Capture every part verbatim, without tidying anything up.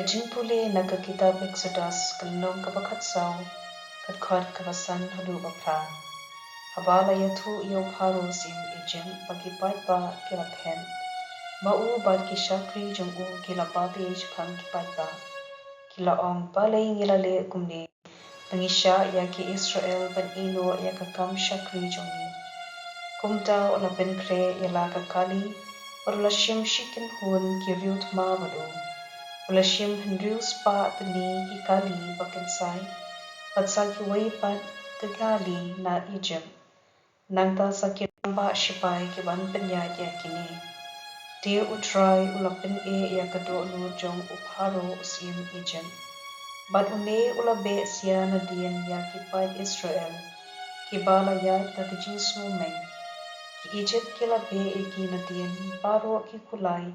Ka jingpule na ka kitab Eksodus, ka lynnong kaba khatsaw, ka dkhot kaba san haduh ba phra. Haba la ïathuh ïa u Pharaoh syiem Ijipt ba ki paidbah ki la phet, ba u bad ki shakri jong u ki la babe shaphang ki paidbah, ki la ong, "Balei ngi la leh kumne? Ba ngi shah ïa ki Israel ban ïehnoh ïa ka kam shakri jong ngi." Kumta u la pynkhreh ïa la ka kali, bad u la shim shi kynhun ki riew thma bad u. U la shim hynriew spah tylli ki kali ba kynsai, bad sa kiwei pat ki kali na Ijipt. Nangta sa ki rangbah shipai ki wan pynïaid ïa kine. Te U Trai u la pyneh ïa ka dohnud jong u Pharaoh u syiem Ijipt, bad une u la beh sia nadien ïa ki paid Israel, kiba la ïaid da ka jingsngewmeng. Ki Ijipt ki la beh ïa ki nadien baroh ki kulai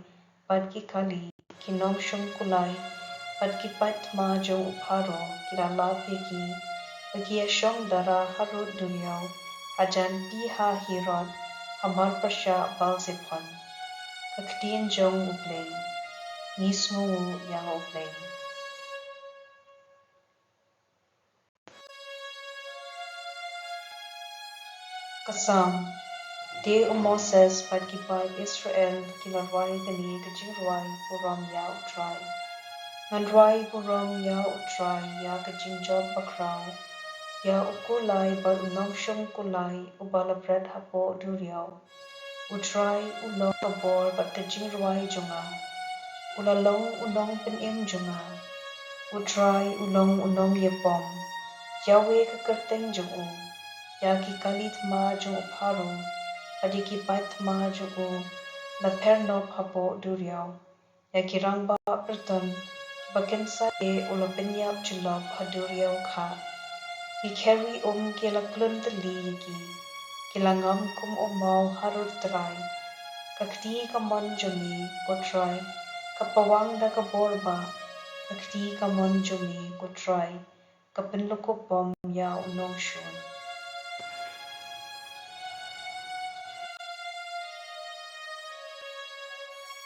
bad ki kali, ki nongshong kulai bad ki paid thma jong u Pharaoh, ki la lap ïa ki ba ki ïashong dara harud duriaw, hajan Pi-hahiroth, hamar pyrshah Baal-zephon. Ka ktien jong U Blei. Ngi sngewnguh ïa U Blei. Ka Salm. Te u Moses bad ki paid Israel ki la rwai kane ka jingrwai burom ïa U Trai. Ngan rwai burom ïa U Trai ïa ka jingjop bakhraw, ïa u kulai bad u nongshong kulai uba la bret hapoh duriaw. U Trai u long ka bor bad ka jingrwai jong nga. U la long u nongpynim jong nga. U Trai u long u nongïapom. Ïa uwei ka kyrteng jong u, ïa ki kali thma jong u Pharaoh bad ïa ki paid thma jong u, la pher nop hapoh duriaw. Ïa ki rangbah pyrton kiba kynsai u la pynïap jyllop ha duriaw kha. Ki kheri um ki la klun tylli ïa ki. Ki la ngam kum u maw harud trai. Ka kti kamon jong me, ko Trai, ka pawang da ka bor bah. Ka kti kamon jong me, ko Trai, ka pynlykup bom ïa u nongshun.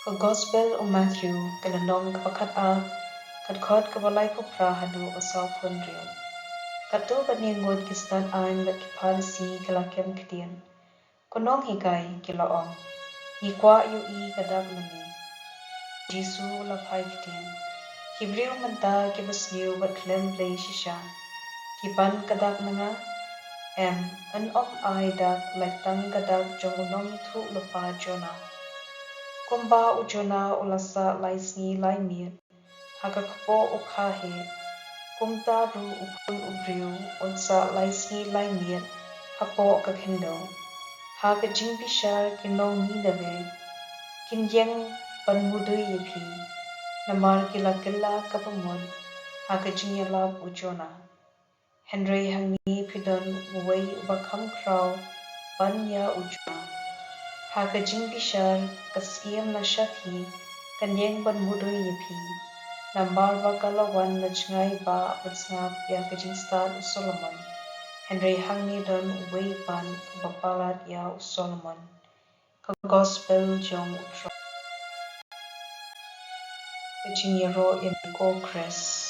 Ka Gospel u Matthew, ka lynnong kaba khatar, ka dkhot kaba laiphew phra haduh ba sawphew hynriew. Katto katne ngut ki stad aiñ bad ki Pharisi ki la kem ktien. Ko nonghikai, ki la ong, ngi kwah ïohi ka dak na me. Jisu u la phai ktien, ki briew mynta kiba sniew bad khlem blei shisha, ki pan ka dak na nga? Em, yn ym ai dak lait tang ka dak jong u nongïathuhlypa Jonah. Kumba u Jonah u la sah lai sngi lai miet ha ka kpoh u kha heh, kumta ruh u Khun u briew un sah lai sngi lai miet hapoh ka khyndew. Ha ka jingbishar ki nong Nineveh kin ïeng ban mudui ïa phi, namar ki la kylla kaba mut ha ka jingïalap u Jonah. Hynrei hangne phi don uwei uba kham khraw ban ïa u Jonah. Ha ka jingbishar ka syiem na sha phi kan ïeng ban mudui ïa phi, namar ba ka la wan na jngai bah ban sngap ïa ka jingstad u Solomon. Hynrei hangne don uwei pat uba palat ïa u Solomon. Ka Gospel jong u Trai. Ka jingïaroh ïa me ko Khrist.